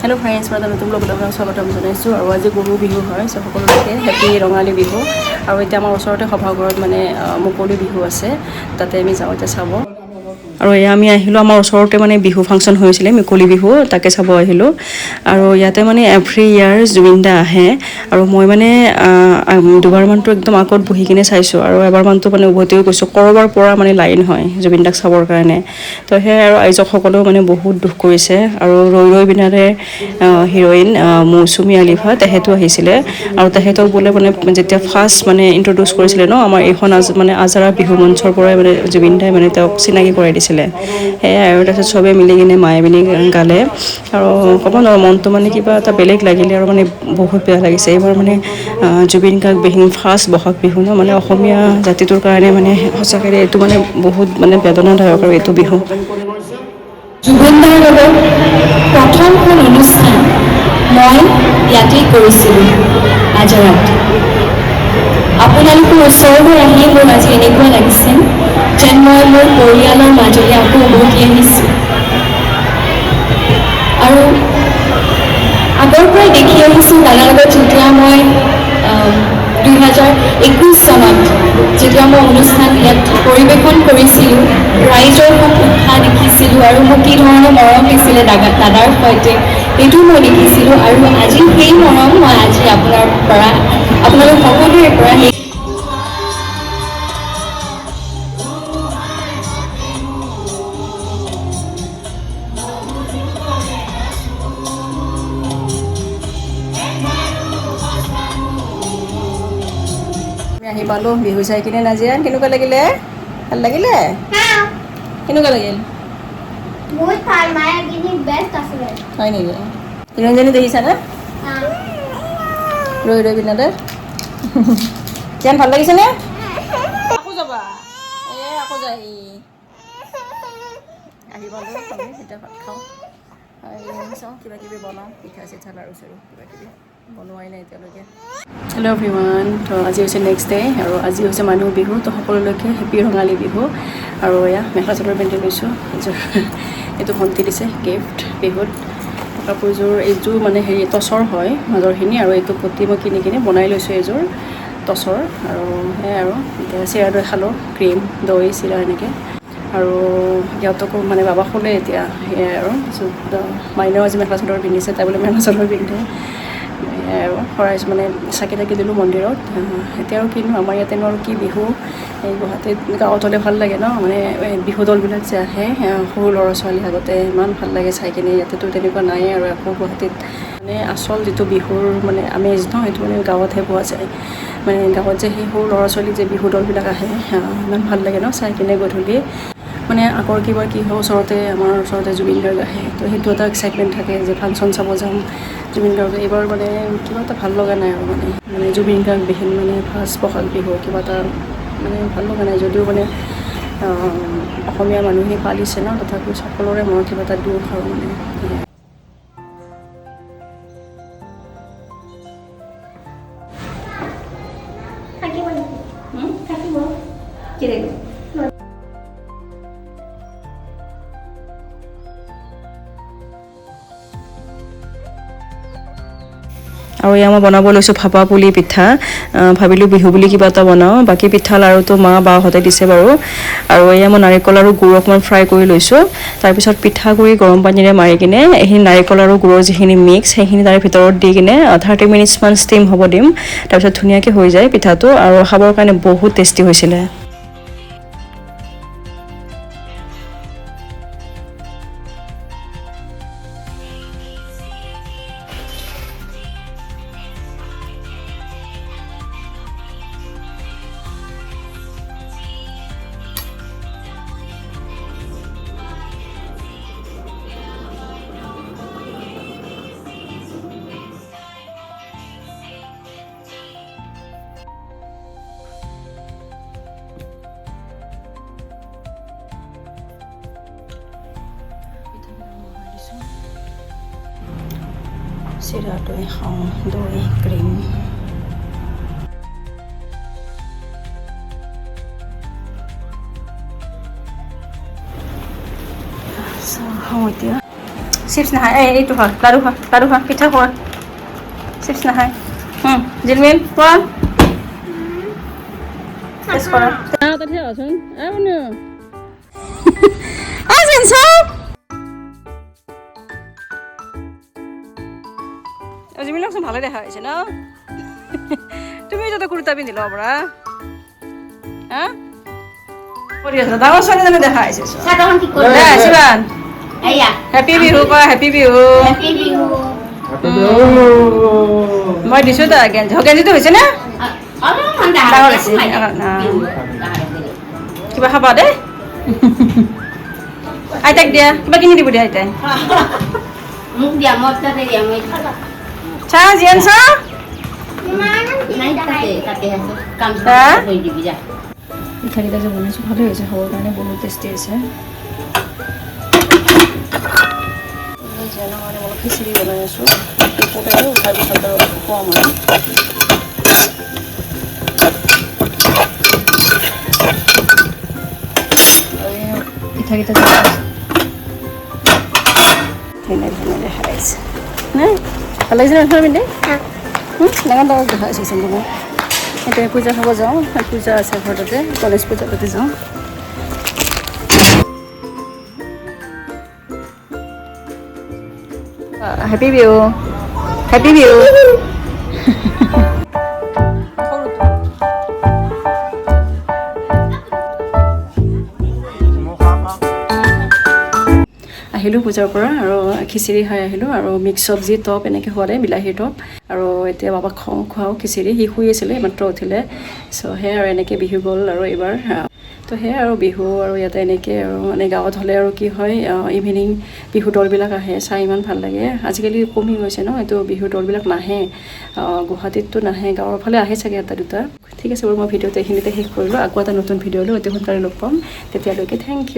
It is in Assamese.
হেল্ল' ফ্ৰেণ্ডছ, মই এটা নতুন ব্লগত আপোনাক স্বাগতম জনাইছোঁ। আৰু আজি গৰু বিহু হয়, চ' সকলোকে হেপী ৰঙালী বিহু। আৰু এতিয়া আমাৰ ওচৰতে সভাঘৰত মানে মুকলি বিহু আছে, তাতে আমি যাওঁ এতিয়া চাব। আৰু এয়া আমি আহিলোঁ, আমাৰ ওচৰতে মানে বিহু ফাংচন হৈছিলে, মুকলি বিহু, তাকে চাব আহিলোঁ। আৰু ইয়াতে মানে এভৰি ইয়াৰ জুবিন দা আহে আৰু মই মানে দুবাৰমানটো একদম আগত বহি কিনে চাইছোঁ আৰু এবাৰমানটো মানে উভতিও গৈছোঁ। ক'ৰবাৰ পৰা মানে লাইন হয় জুবিন দাক চাবৰ কাৰণে। তো সেয়াই আৰু আয়োজকসকলেও মানে বহুত দুখ কৰিছে। আৰু ৰৈ ৰৈ বিনালে হিৰইন মৌচুমী আলিফা, তেখেতো আহিছিলে। আৰু তেখেতক বোলে মানে যেতিয়া ফাৰ্ষ্ট মানে ইণ্ট্ৰডিউচ কৰিছিলে ন, আমাৰ এইখন মানে আজাৰা বিহু মঞ্চৰ পৰাই মানে জুবিন দাই মানে তেওঁক চিনাকি কৰাই দিছিলে। সেয়াই আৰু তাৰপিছত চবেই মিলি কিনে মায়াবিনী গালে আৰু ক'ব নোৱাৰোঁ, মনটো মানে কিবা এটা বেলেগ লাগিলে আৰু মানে বহুত বেয়া লাগিছে। এইবাৰ মানে জুবিন গাৰ্গ বিহীন ফাৰ্ষ্ট বহাগ বিহু ন, মানে অসমীয়া জাতিটোৰ কাৰণে মানে সঁচাকৈ এইটো মানে বহুত মানে বেদনাদায়ক আৰু এইটো বিহু। জুবিনদাৰ লগত প্ৰথমখন অনুষ্ঠান মই ইয়াতেই কৰিছিলোঁ, আজাৰাত। আপোনালোকৰ ওচৰলৈ আহি মোৰ আজি এনেকুৱা লাগিছে যেন মই মোৰ পৰিয়ালৰ মাজলৈ আকৌ উভতি আহিছোঁ। আৰু আগৰ পৰাই দেখি আহিছোঁ দাদাৰ লগত, যেতিয়া মই 2021 চনত যেতিয়া মই অনুষ্ঠান ইয়াত পৰিৱেশন কৰিছিলোঁ, ৰাইজৰ খুব উৎসাহ দেখিছিলোঁ আৰু মোক কি ধৰণে মৰম দিছিলে দাদাৰ সৈতে, সেইটোও মই দেখিছিলোঁ। আৰু আজি সেই মৰম মই আজি আপোনাৰ পৰা, আপোনালোক সকলোৰে পৰা সেই আমি আহি পালোঁ বিহু চাই কিনে। নাজিয়ান, কেনেকুৱা লাগিলে? ভাল লাগিলে? কেনেকুৱা লাগিল? বহুত ভাল, মায়াবিনী বেষ্ট আছিলে। হয় নেকি? হিৰঞ্জনী দেখিছানে ৰৈ ৰৈ বিনালে? কিমান ভাল লাগিছেনে? আকৌ যাবা? এ আকৌ যায়। আহি পালোঁ আমি, এতিয়া ভাত খাওঁ। এই চাওঁ, কিবা কিবি বনাওঁ, পিঠা চিঠা, লাৰু চাৰু কিবা কিবি বনোৱাই নাই এতিয়ালৈকে। হেল্ল' এভৰিৱান, তো আজি হৈছে নেক্সট ডে আৰু আজি হৈছে মানুহ বিহু। তো সকলোলৈকে হেপী ৰঙালী বিহু। আৰু এয়া মেখেলা চাদৰ পিন্ধি লৈছোঁ এযোৰ, এইটো ভণ্টি দিছে গিফ্ট বিহুত। কাপোৰযোৰ এইযোৰ মানে হেৰি টচৰ হয় মাজৰখিনি, আৰু এইটো পতি মই কিনি কিনে বনাই লৈছোঁ এইযোৰ টচৰ। আৰু সেয়াই আৰু এতিয়া চিৰা দৈ খালোঁ, ক্ৰীম দৈ চিৰা এনেকৈ। আৰু সিহঁতকো মানে বাবা শুলে এতিয়া, সেয়াই আৰু তাৰপিছত মাইনাও আজি মেখেলা চাদৰ পিন্ধিছে, তাই বোলে মেখেলা চাদৰ পিন্ধে। সেয়াই আৰু শৰাই মানে চাকি তাকি দিলোঁ মন্দিৰত। এতিয়া আৰু কিনো আমাৰ ইয়াতেনো আৰু কি বিহু, এই গুৱাহাটীত গাঁৱত হ'লে ভাল লাগে ন, মানে এই বিহু দলবিলাক যে আহে, সৰু ল'ৰা ছোৱালী আগতে ইমান ভাল লাগে চাই কিনে। ইয়াতেতো তেনেকুৱা নায়েই। আৰু আকৌ গুৱাহাটীত মানে আচল যিটো বিহুৰ মানে আমেজ ন, সেইটো মানে গাঁৱতহে পোৱা যায়। মানে গাঁৱত যে সেই সৰু ল'ৰা ছোৱালী যে বিহু দলবিলাক আহে, ইমান ভাল লাগে ন চাই কিনে গধূলি। মানে আগৰ কিবা কি হয়, ওচৰতে আমাৰ ওচৰতে জুবিন গাৰ্গ আহে, তো সেইটো এটা এক্সাইটমেণ্ট থাকে যে ফাংচন চাব যাম জুবিন গাৰ্গ। এইবাৰ মানে কিবা এটা ভাল লগা নাই আৰু মানে মানে জুবিন গাৰ্গ বিহীন মানে ফাৰ্ষ্ট বহাগ বিহু কিবা এটা মানে ভাল লগা নাই। যদিও মানে অসমীয়া মানুহে পালিছে ন, তথাপিও সকলোৰে মনত কিবা এটা দুখ আৰু মানে সেয়াই। থাকিব নেকি? থাকিব। কি থাকিব? আৰু এয়া মই বনাব লৈছোঁ ভাপা পুলি পিঠা। ভাবিলোঁ বিহু বুলি কিবা এটা বনাওঁ। বাকী পিঠা লাৰুটো মা বাহঁতে দিছে বাৰু। আৰু এয়া মই নাৰিকল আৰু গুড় অকণমান ফ্ৰাই কৰি লৈছোঁ। তাৰপিছত পিঠাগুড়ি গৰম পানীৰে মাৰি কিনে এইখিনি নাৰিকল আৰু গুড়ৰ যিখিনি মিক্স সেইখিনি তাৰে ভিতৰত দি কিনে 30 মিনিটছমান ষ্টিম হ'ব দিম। তাৰপিছত ধুনীয়াকৈ হৈ যায় পিঠাটো আৰু খাবৰ কাৰণে বহুত টেষ্টি হৈছিলে। দিছোঁ। চিৰা দৈ খাওঁ, দৈ ক্ৰীম। চাহ খাওঁ এতিয়া। চিপছ নাখায়। এই এইটো খোৱা, লাড়ু খোৱা, লাড়ু খোৱা, পিঠা খোৱা, চিপছ নাখায়। জিলমিল খোৱা, টেষ্ট কৰা। তাতহে আছোন। জিমিলকচোন ভালে দেখা হৈছে ন? তুমি যাতে কুৰ্তা পিন্ধি ল'ব পাৰা। হা কৰি আছা, ডাঙৰ ছোৱালীজনী দেখা হৈছে। চাদৰখন ঠিক কৰি। দে শিৱান। এয়া। হেপী বিহু কোৱা, হেপী বিহু। হেপী বিহু। মই দিছোঁ দা গেঞ্জি। গেঞ্জিটো হৈছে নে? অলপমান ডাঙৰ ডাঙৰ হৈছে। কিবা খাবা দেই, আইতাক দিয়া, কিবা কিনি দিব দিয়া আইতাই। মোক দিয়া, মই তাতে দিয়া, মই চা জীয়ান, চা। নাই, তাতে তাতে আছে কাম। হা? কৰি দিবি যা। পিঠাকেইটা যে বনাইছোঁ ভালেই হৈছে, খাবৰ কাৰণে বহুত টেষ্টি হৈছে। জীয়ানৰ কাৰণে অলপ খিচিৰি বনাই আছোঁ। উঠাৰ পিছত আৰু খুৱাম আৰু। আৰু এই পিঠাকেইটা যে বনাইছোঁ, ধুনীয়া ধুনীয়া দেখা আহিছে নাই? ভাল লাগিছে ন পিন্ধি? ডাঙৰ ডাঙৰ দেখা হৈছে তোমাৰ। এতিয়া পূজা খাব যাওঁ, পূজা আছে ঘৰতে, গণেশ পূজা, তাতে যাওঁ। Happy Bihu, happy Bihu. আহিলোঁ পূজাৰ পৰা আৰু খিচিৰি খাই আহিলোঁ আৰু মিক্স চব্জি টপ এনেকৈ খোৱালে, বিলাহীৰ টপ। আৰু এতিয়া বাবাক খুৱাওঁ খিচিৰি। সি শুই আছিলে, এইমাত্ৰ উঠিলে। চ' সেয়াই আৰু এনেকৈ বিহু গ'ল আৰু এইবাৰ। তো সেয়াই আৰু বিহু আৰু ইয়াতে এনেকৈ আৰু মানে গাঁৱত হ'লে আৰু কি হয়, ইভিনিং বিহু দলবিলাক আহে, চাই ইমান ভাল লাগে। আজিকালি কমি গৈছে ন এইটো, বিহু দলবিলাক নাহে। গুৱাহাটীততো নাহে, গাঁৱৰ ফালে আহে চাগে এটা দুটা। ঠিক আছে বাৰু, মই ভিডিঅ'টো এইখিনিতে শেষ কৰিলোঁ। আকৌ এটা নতুন ভিডিঅ' লৈ অতি সোনকালে লগ পাম। তেতিয়ালৈকে thank U.